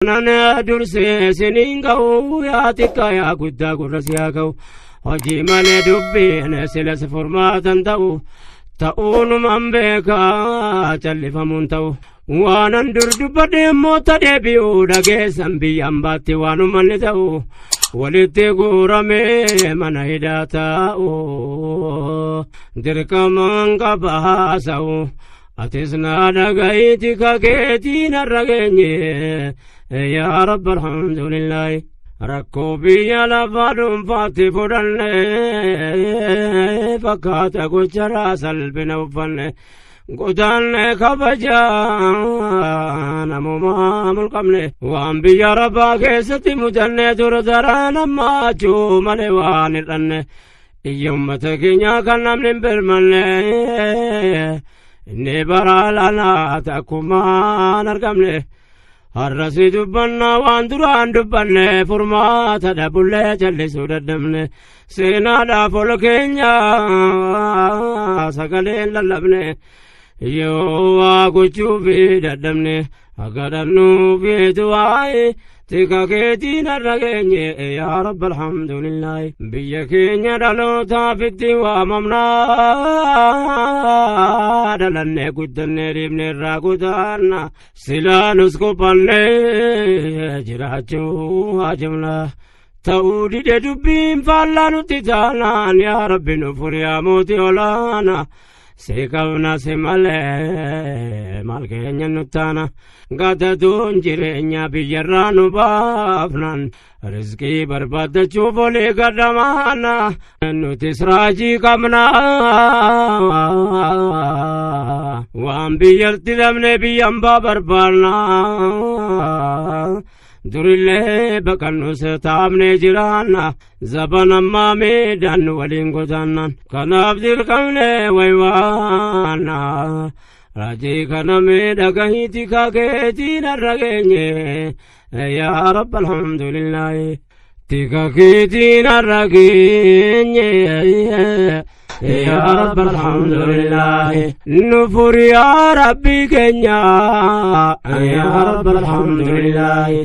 Kanan dursee siniin ga'u yaa xiqqaa yaa guddaa gurra siyaa ga'u. Hojii malee dubbiin silas furmaatan ta'u. Ta'uunumaan beekaa callifamuun ta'u. Waanan dur dubbadhe immoo deebi'uu dhageessan biyyaan baatti waanumanni ta'u. Walitti guuramee mana hidhaa taa'u. Dirqamaan qaba haasa'u. Atis naa dhaga'iiti kakeetiin har'a geenye. Yaa Rabbi alhamdulillaahi. Rakkoo biyya lafaa dhuunfaatti fudhanne fakkaata gocharaa salphina uffanne godaanne kabajaa namumaa mulqabne waan biyya rabbaa keessatti mudanne dur daraan ammaachuu malee waan hir'anne iyya ummata keenyaa kan namni hin birmanne inni bara lanaa takkumaan argamne. Har'asi dubbannaa waan duraan dubbanne furmaata dhabullee callisuu dadhabne seenaadhaaf ol keenya sagaleen lallabne yoo waa gochuufi dadhabne akka dhabnuufiitu waa'ee tika keetiin har'a geenye yaa rabba alhamdulillaahi biyya keenya dhalootaaf itti waamamnaa dhalannee guddannee dhiibne irraa kutaanna silaa nus qophannee jiraachuu haajamna ta'uu dide dubbiin faallaa nutti taanaan yaa rabbi nu furiyaa mootii olaana si qabna si malee maal keenya nuttaana gadatuun jireenya biyyarraa nu baafnan rizqii barbaaddachuuf olii gadhamaana nutis raajii qabna waan biyyatti dhabne biyyan baa barbaanna durillee baqannus taabnee jiraanna zaban ammaa miidhaan waliin godaannan kanaaf dirqamne waywaanna raajii kana miidhagahiiti kakeetiin har'a geenye yaa rabba alhamdulillaahi tika keetiin har'a geenye yaa rabba alhamdulillaahi nufur yaa rabbi keenya yaa rabba alhamdulillaahi.